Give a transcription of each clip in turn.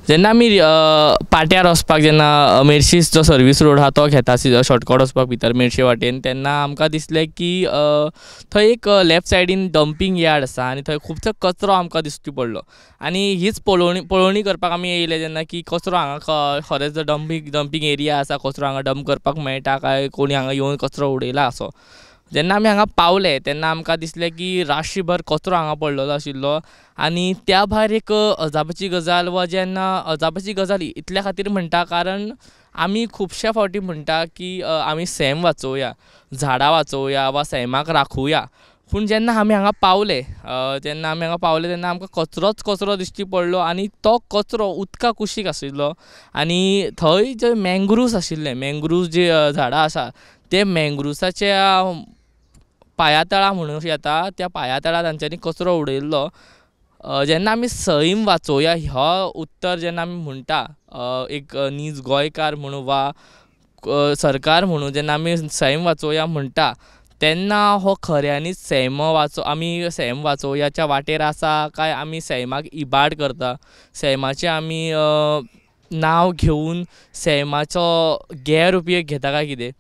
जेन्ना आमी पाट्यार वचपाक जेन्ना मेर्शेस जो सर्वीस रोड आहा तो घेता शॉर्टकट वचपाक भितर मेर्शे वाटेन तेन्ना आमकां दिसलें की थंय एक लेफ्ट सायडीन डंपींग यार्ड आसा आनी थंय खुबसो कचरो आमकां दिश्टी पडलो आनी हीच पळोवणी करपाक आमी येयले जेन्ना की कचरो हांगा खरेंच जर डंपींग एरिया आसा कचरो हांगा डंप करपाक मेळटा काय कोणी हांगा येवन कचरो उडयला असो. जेन्ना आमी हांगा पावले तेन्ना आमकां दिसलें की राशीभर कचरो हांगा पडलेलो आशिल्लो आनी त्या भायर एक अजापाची गजाल वा जेन्ना अजापाची गजाल इतल्या खातीर म्हणटा कारण आमी खुबश्या फावटी म्हणटा की आमी सैम वाचोवया, झाडां वाचोवया वा सैमाक राखुया, पूण जेन्ना आमी हांगा पावले तेन्ना आमकां कचरोच कचरो दिश्टी पडलो आनी तो कचरो उदका कुशीक आशिल्लो आनी थंय जे मँग्रुव्स आशिल्ले, मँग्रुव्स जी झाडां आसा ते मँग्रुव्साच्या पांयातळा म्हणूंक येता, त्या पांयातळा तांच्यांनी कचरो उडयल्लो. जेन्ना आमी सैम वाचोवया हो उत्तर जेन्ना आमी म्हणटा एक नीज गोंयकार म्हणून वा सरकार म्हणून जेन्ना आमी सैम वाचोवया म्हणटा तेन्ना हो खऱ्यांनीच सैम आमी सैम वाचोवयाच्या वाटेर आसा काय आमी सैमाक इबाड करता, सैमाचें आमी नांव घेवन सैमाचो गैर उपयोग घेता काय कितें.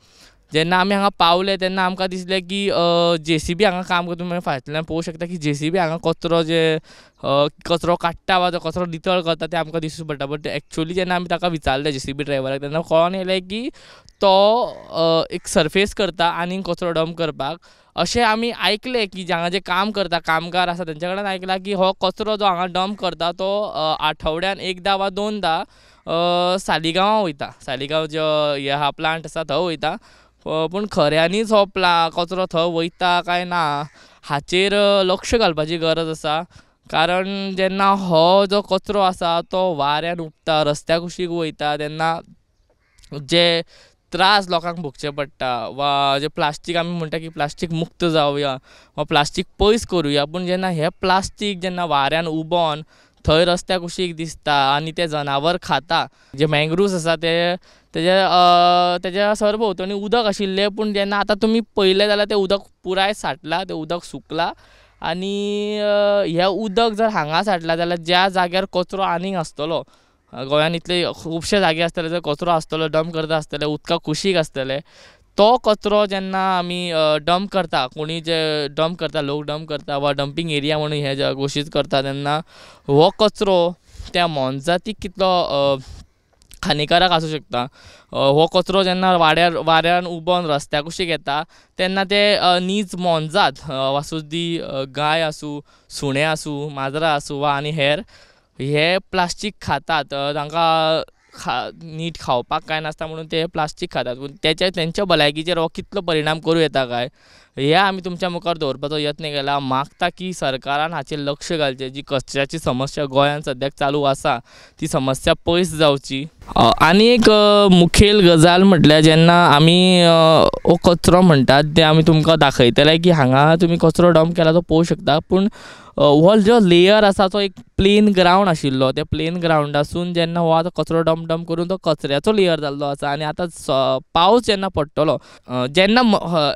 जेन्ना आमी हांगा पावले तेन्ना आमकां दिसलें की जेसीबी हांगा काम करता, तुमी फाटल्यान पळोवंक शकता की जेसीबी हांगा कचरो जे कचरो काडटा वा जो कचरो नितळ करता तें आमकां दिसूंक पडटा. बट एक्चुअली जेन्ना आमी ताका विचारलें जेसीबी ड्रायव्हराक तेन्ना कळोन येयलें की तो एक सर्फेस करता आनी कचरो डंप करपाक. अशें आमी आयकलें की हांगा जे काम करता कामगार आसा तेंच्या कडल्यान आयकलां की हो कचरो जो हांगा डंप करता तो आठवड्यान एकदां वा दोनदां सालिगांवां वयता, सालिगांव जो हे आहा प्लांट आसा थंय वयता. पूण खऱ्यांनीच हो कचरो थंय वयता काय ना हाचेर लक्ष घालपाची गरज आसा, कारण जेन्ना हो जो कचरो आसा तो वाऱ्यान उबता, रस्त्या कुशीक वयता तेन्ना जे त्रास लोकांक भोगचे पडटा वा जे प्लास्टीक आमी म्हणटा की प्लास्टीक मुक्त जावया वा प्लास्टीक पयस करुया, पूण जेन्ना हें प्लास्टीक जेन्ना वाऱ्यान उबोन थंय रस्त्या कुशीक दिसता आनी ते जनावर खाता, जे मँग्रुव्स आसा ते तेज्या सरभोंवतणी उदक आशिल्लें, पूण जेन्ना आतां तुमी पळयलें जाल्यार तें उदक पुराय साठलां, तें उदक सुकलां आनी हें उदक जर हांगा साठलां जाल्यार ज्या जाग्यार कचरो आनीक आसतलो, गोंयांत इतले खुबशे जागे आसतले जंय कचरो आसतलो, डंप करता आसतले, उदका कुशीक आसतले, तो कचरो जेन्ना आमी डंप करता, कोणी जे डंप करता, लोक डंप करता वा डंपींग एरिया म्हणून हे घोशीत करता तेन्ना हो कचरो त्या मोनजातीक कितलो हानिकारक आसूं शकता. हो कचरो जेन्ना वाऱ्यान उबोन रस्त्या कुशीक येता तेन्ना ते नीज मोनजात आसूं ती गाय आसूं, सुणें आसूं, माजरां आसूं वा आनी हेर हे प्लास्टीक खातात, तांकां नीट खावपाक कांय नासता म्हणून ते प्लास्टीक खातात, पूण तेंच्या भलायकीचेर हो कितलो परिणाम करूं येता काय हे आमी तुमच्या मुखार दवरपाचो यत्न केला. मागता की सरकारान हाचेर लक्ष घालचें, जी कचऱ्याची समस्या गोंयांत सद्याक चालू आसा ती समस्या पयस जावची. आनी एक मुखेल गजाल म्हटल्यार जेन्ना आमी हो कचरो म्हणटात ते आमी तुमकां दाखयतले की हांगा तुमी कचरो डंप केला तो पळोवंक शकता, पूण हो जो लेयर आसा तो एक प्लेन ग्रावंड आशिल्लो, त्या प्लेन ग्रावंडासून जेन्ना हो आतां कचरो डंप डंप करून तो कचऱ्याचो लेयर जाल्लो आसा आनी आतां पावस जेन्ना पडटलो, जेन्ना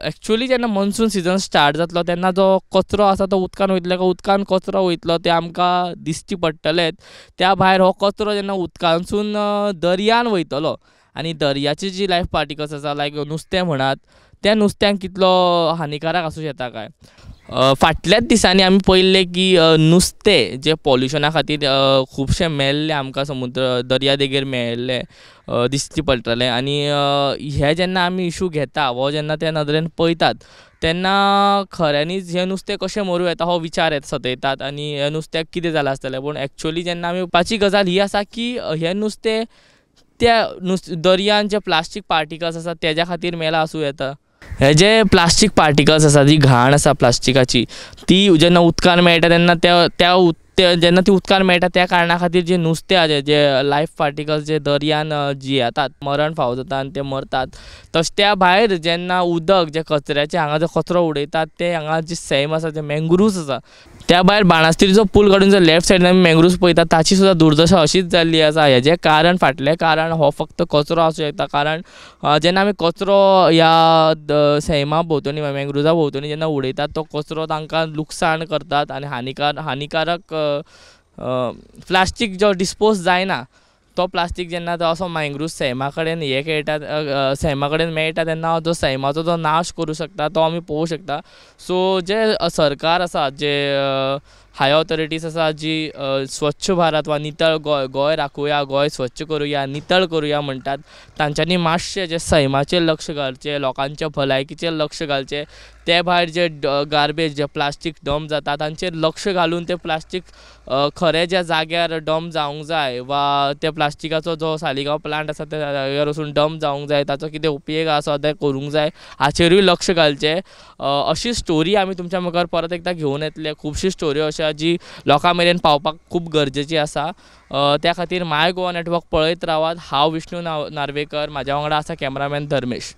एक्चुअली जेन्ना मॉन्सून सिजन स्टार्ट जातलो तेन्ना जो कचरो आसा तो उदकान वयतलो काय उदकान कचरो वयतलो तें आमकां दिश्टी पडटलेंच. त्या भायर हो कचरो जेन्ना उदकानसून दर्यान वयतलो आनी दर्याची जी लायफ पार्टिकल्स आसा लायक नुस्तें म्हणात, त्या नुस्त्यांक कितलो हानिकारक आसूं येता काय. फाटल्याच दिसांनी आमी पळयल्लें की नुस्तें जें पॉल्युशना खातीर खुबशें मेल्लें आमकां समुद्र दर्या देगेर मेळिल्लें दिश्टी पडटलें आनी हें जेन्ना आमी इशू घेता वो जेन्ना त्या नदरेन पळयतात तेन्ना खऱ्यांनीच हें नुस्तें कशें मरूं येता हो विचार सतयतात आनी ह्या नुस्त्याक कितें जालां आसतलें. पूण एक्चुअली जेन्ना आमी पळोवपाची गजाल ही आसा की हें नुस्तें त्या दर्यान जे प्लास्टीक पार्टिकल्स आसा तेज्या खातीर मेलां आसूं येता. हे जे प्लास्टीक पार्टिकल्स आसा, जी घाण आसा प्लास्टिकाची, ती जेन्ना उदकान मेळटा तेन्ना त्या जेन्ना ती उदकान मेळटा त्या कारणा खातीर जे नुस्तें आसा, जे लायफ पार्टिकल्स जे दर्यान जियेतात, मरण फावो जाता आनी ते मरतात. तशें त्या भायर जेन्ना उदक जे कचऱ्याचें हांगा जो कचरो उडयतात ते हांगा जे सैम आसा, जे मँग्रुव्स आसा, त्या भायर बाणास्तिरीचो पूल काडून जर लेफ्ट सायडीन आमी मँग्रुव्स पळयतात ताची सुद्दां दुर्दशा अशीच जाल्ली आसा. हेजें कारण फाटलें कारण हो फक्त कचरो आसूं येता, कारण जेन्ना आमी कचरो ह्या सैमा भोंवतणी मँग्रुव्सा भोंवतणी जेन्ना उडयतात तो कचरो तांकां लुकसाण करतात आनी हानिकारक प्लास्टीक जो डिस्पोज जायना तो प्लास्टीक जेन्ना तो असो मँग्रुव्ज सैमा कडेन हे खेळटा, सैमा कडेन मेळटा तेन्ना जो सैमाचो जो नाश करूं शकता तो आमी पळोवंक शकता. सो जे सरकार आसा, जे हाय ऑथोरिटीज आसा, जी स्वच्छ भारत वा नितळ गोंय, गोंय राखुया, गोंय स्वच्छ करुया, नितळ करुया म्हणटात, तांच्यांनी मातशें जें सैमाचेर लक्ष घालचें, लोकांच्या भलायकीचेर लक्ष घालचें, ते भायर जे गार्बेज जे प्लास्टीक डंप जाता तांचेर लक्ष घालून ते प्लास्टीक खरें ज्या जाग्यार डंप जावंक जाय वा त्या प्लास्टिकाचो जो सालिगांव प्लांट आसा त्या जाग्यार वचून डंप जावंक जाय, ताचो कितें उपयोग आसा तें करूंक जाय, हाचेरूय लक्ष घालचें. अशी स्टोरी आमी तुमच्या मुखार परत एकदां घेवन येतले. खुबशी स्टोऱ्यो अश्यो जी लोकां मेरेन पावपाक खूब गरजेची आसा. त्या खातीर माय गोवा नेटवर्क पळयत रावात. हांव विष्णू नार्वेकर, म्हाज्या वांगडा आसा कॅमरामॅन धर्मेश.